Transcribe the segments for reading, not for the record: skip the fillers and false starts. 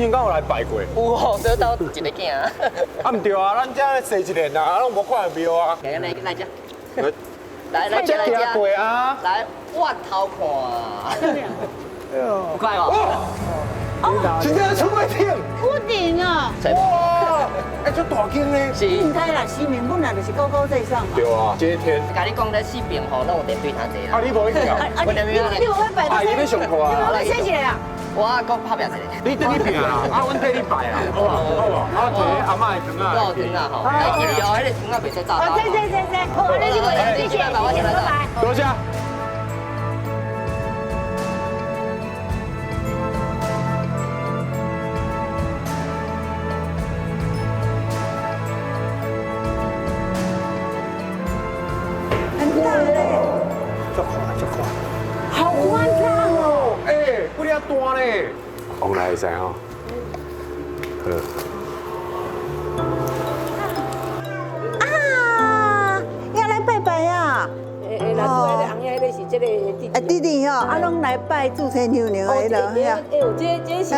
前敢有來拜過？有吼，小兜一个囝。啊，毋對啊，咱遮踅一年啊，攏無看著廟啊。來來來，來來這行過啊。來，我頭看。有快哦。真正出袂頂。有頂啊！哇，欸，這大間呢？是。應該啦，神明本來就是高高在上嘛。對啊，這天。共你講，咱四邊吼攏有電對頭坐啦。啊，你無去啊？我你你無去拜？啊，伊欲上課啊。你欲先一个啊？我閣拍拚一个。你等你拼啦，啊，阮替你拜啦，好無？好無？啊，摕阿嬤的糖仔。我有糖仔吼，來記哩哦，彼個糖仔袂使炸。哦，對對對對，好，你這個謝謝，我先來拜。多謝。很大嘞，這寬這寬，好寬敞哦！欸，幾爾大咧？往來會使吼。啊，要來拜拜啊！欸欸，那拄仔個紅葉，彼個是這個弟弟。啊，弟弟吼，啊，攏來拜註生娘娘的囉。欸，有這這是，這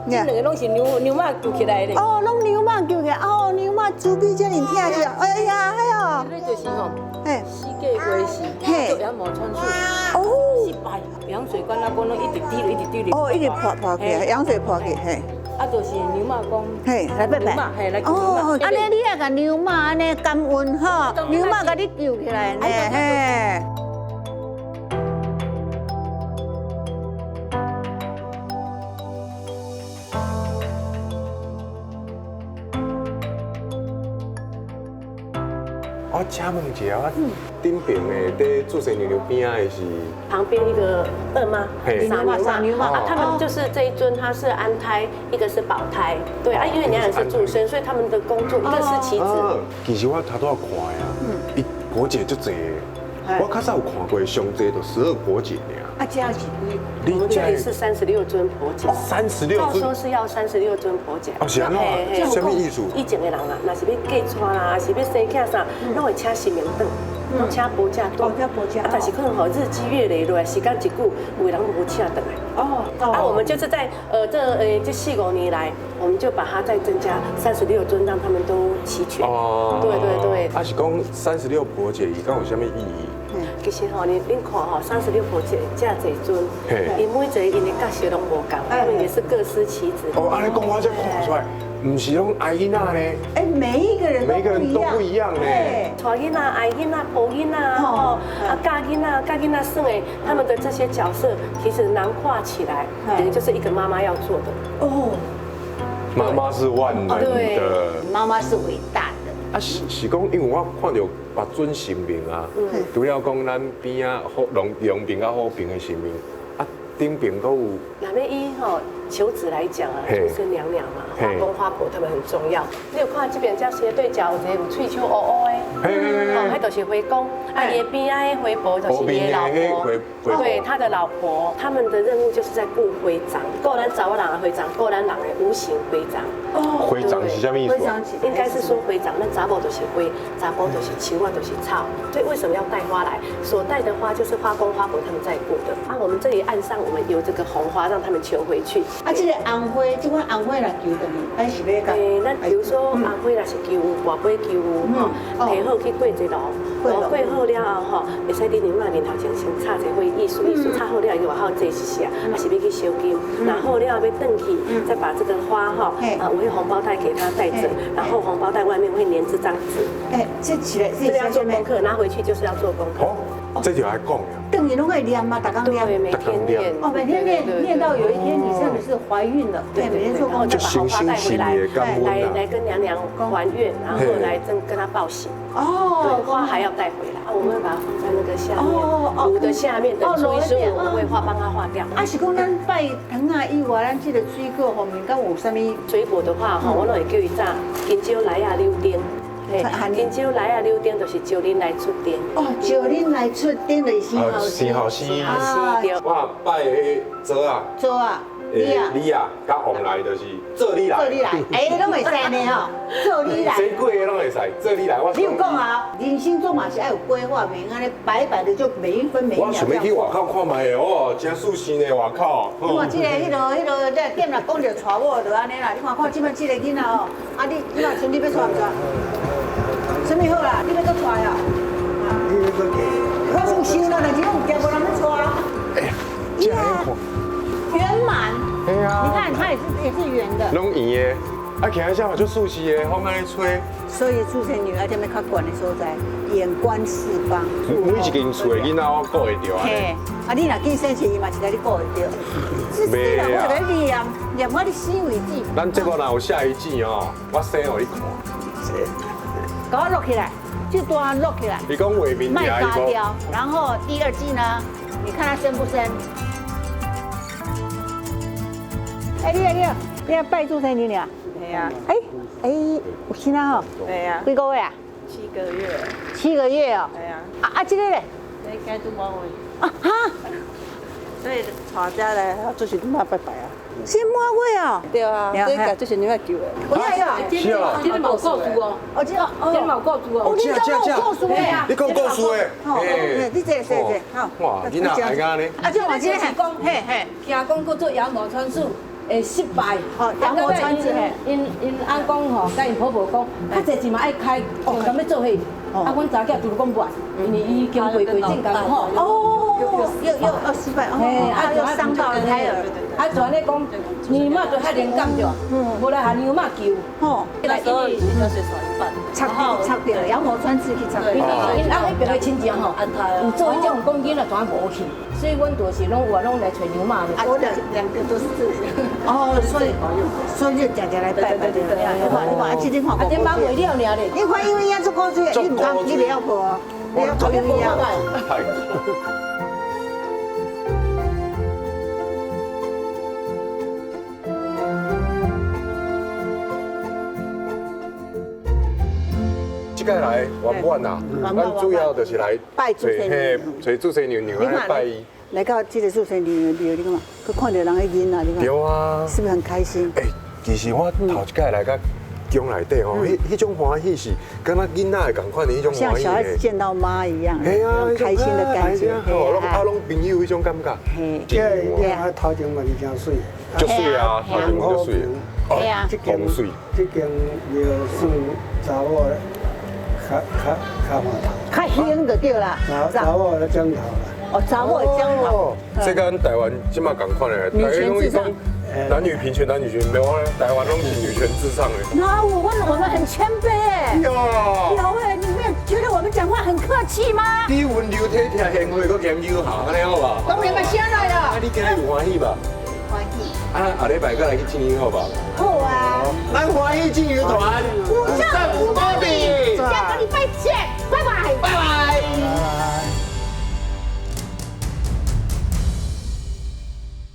兩個攏是娘娘媽救起來的。哦，攏娘媽救起來，哦，娘媽慈悲遮爾疼惜，哎呀，哎喲。這就是吼，四季花時，做羊毛穿刺。哦。失敗，羊水管啊，管攏一直滴，一直滴。哦，一直破破去，羊水破去，嘿。啊，就是娘媽講，嘿，來拜拜。嘿，來哦，按呢你也共娘媽按呢感恩吼，娘媽共你救起來呢，嘿。我請問一下，我頂爿的佇註生娘娘邊仔的是旁邊一個二媽，傻牛媽啊，他們就是這一尊，他是安胎，一個是保胎，對啊，因為娘娘是註生，所以他們的工作各司其職。其實我頭拄仔看的啊，伊婆姐足濟，我較早有看過上濟就12婆姐爾。啊，這是幾？我們這裡是36尊婆姐，36尊，照說是要36尊婆姐。哦，是按怎？啥物意思？以前的人啦，若是欲嫁娶啦，是欲生囝啥，攏會請神明轉，攏請婆姐轉。請婆姐。啊，但是可能吼日積月累落來，時間一久，有的人無請轉來。哦。啊，我們就是在這四五年來，我們就把它再增加36尊，讓他們都齊全。哦。對對對。啊，是講36婆姐，伊敢有啥物意義？其實吼，你恁看吼，36婆姐遮濟尊，𪜶每一个𪜶的角色攏無仝，他們也是各司其職。哦，按呢講我才看出來，毋是攏哀囡仔呢。欸，每一個人每個人都不一樣呢。帶囡仔、哀囡仔、抱囡仔，吼，啊教囡仔、教囡仔耍的，他們的這些角色，其實囊括起來，等於就是一個媽媽要做的。哦，媽媽是萬能的，媽媽是偉大的。啊，是講，因為我看著別尊神明啊，除了講咱邊仔好龍龍爿佮虎爿的神明，啊，頂爿閣有。若欲以吼求子來講啊，註生娘娘嘛，花公花婆他們很重要。你有看這邊遮斜對角有一個有喙鬚烏烏的，哦，彼就是花公，啊，伊邊仔的花婆就是伊的老婆，對，他的老婆，他們的任務就是在顧徽章，顧咱查某人的徽章，顧咱人的五行徽章。哦，徽章是啥物意思？應該是說徽章，咱查某就是花，查埔就是樹仔，就是草。所以為什麼要帶花來？所帶的花就是花公花婆他們在顧的。啊，我們這裡岸上我們有這個紅花，讓他們求回去。啊，這個紅花，這款紅花來求轉去，咱是欲共？欸，咱比如說紅花若是求跋杯求吼，提好去過一路，過好了後吼，會使佇娘媽面頭前先插一花，意思意思，插好了伊外口坐一下，啊是欲去燒金，然後了後欲轉去，再把這個花吼，啊，我會紅包袋給他帶著，然後紅包袋外面會粘這張紙。欸，這起來，這要做功課，拿回去就是要做功課。哦，這就愛講呀。等於攏愛念嘛，逐工念。對，每天念。哦，每天念，念到有一天你真的是懷孕了，對，每天做功課，就把紅花帶回來，來跟娘娘還願，然後來跟她報喜。哦，對，花還要帶回來，我們會把它放在那個下面，爐的下面，等初一十五我們會畫幫它化掉。啊，是講咱拜糖仔以外，咱這個水果方面，敢有啥物？水果的話，吼，我攏會叫伊炸香蕉、梨仔、柳丁。香蕉、梨仔、柳丁就是招恁來出丁。哦，招恁來出丁就是生生予生。啊，我拜彼個枣仔。棗仔。李啊，佮旺來就是做你來。做你來，哎，攏會使呢吼，做你來。這幾个攏會使，做你來。我你有講啊，人生中嘛是愛有規劃，袂按呢白白的就每一分每一秒。我想欲去外口看覓的哦，真舒適呢外口。你看這个、彼个、彼个，這店若講著娶某就按呢啦。你看看這擺這个囡仔哦，啊你，你看像你欲娶毋娶？啥物好啦？你欲閣娶啊？我想想啦，但是拢有惊無人欲娶。哎，這樣看。圓滿。對啊。你看它也是圓的。攏圓的，啊，徛在遮嘛足舒適的，風按呢吹。所以諸仙女愛踮咧較懸的所在，眼觀四方。每一間厝的囡仔，我顧會著啊。嘿，啊，你若見生是伊嘛是來你顧會著。是是啦，我來念念我你死為止。咱節目若有下一季哦，我生予你看。共我錄起來，這段錄起來。你講畫面賣咖雕，然後第二季呢？你看他生不生？哎，你啊你啊，你啊拜註生娘娘。對啊。哎哎，有生啊吼。對啊。幾個月啊？7個月。7個月哦。對啊。啊啊，這個咧？你該做滿月。啊哈。所以娶家來，就是你媽拜拜啊。先滿月哦。對啊，這個就是你媽救的。我呀，是啊。這個嘛有故事哦。哦，這個，這個嘛有故事哦。哦，你講有故事的啊？你講故事的。嘿，你這這這，好。哇，囡仔會按呢？啊，這我這是講，嘿嘿，聽講閣做羊膜穿刺會失敗。哦，羊膜穿刺。𪜶𪜶翁講吼，佮𪜶婆婆講，較濟錢嘛愛開，就敢欲做彼。啊，阮查囝拄講無愛，因為伊已經過過正工吼。哦，又又又失敗，哦，啊，又傷到胎兒。啊，就按呢講，娘媽就較靈感著，無來予娘媽救。吼，那時候已經就是少一半，插掉插掉，羊膜穿刺去插。因為𪜶翁彼邊的親戚吼，有做彼種講囡仔怎無去，所以阮就是攏有啊，攏來揣娘媽。啊，我兩個都是這裡。哦，所以就常常來拜拜。對對對。你看你看，啊，這你看。啊，這滿月了爾咧。你看因為遐足古錐的，你毋通，你袂曉抱哦，你要抱有影。這屆來圓滿啦，咱主要就是來拜註生娘，揣註生娘娘來拜伊。來到這個註生娘娘，你看，閣看著人的囡仔，你看，對啊，是不是很開心？欸，其實我頭一擺來到宮內底吼，彼種歡喜是敢若囡仔的仝款的彼種歡喜。像小孩子見到媽一樣，開心的感覺。吼，攏啊攏朋友彼種感覺。這個頭前嘛是誠媠，足媠啊，頭前足媠。對啊，這間這間廟算查某較較較碼頭，較興就對啦。查某的掌頭啦。哦，查某的掌頭。這跟台灣這馬仝款的，女權至上，男女平權，男女權沒有啊，台灣攏是女權至上的。那我們很謙卑哎。有。有哎，你沒有覺得我們講話很客氣嗎？你溫柔體貼，賢惠，閣兼友好，按呢好無？當然嘛，先來啦。啊，你今日有歡喜吧？歡喜。啊，後禮拜閣來去進香好無？好啊。咱歡喜進香團。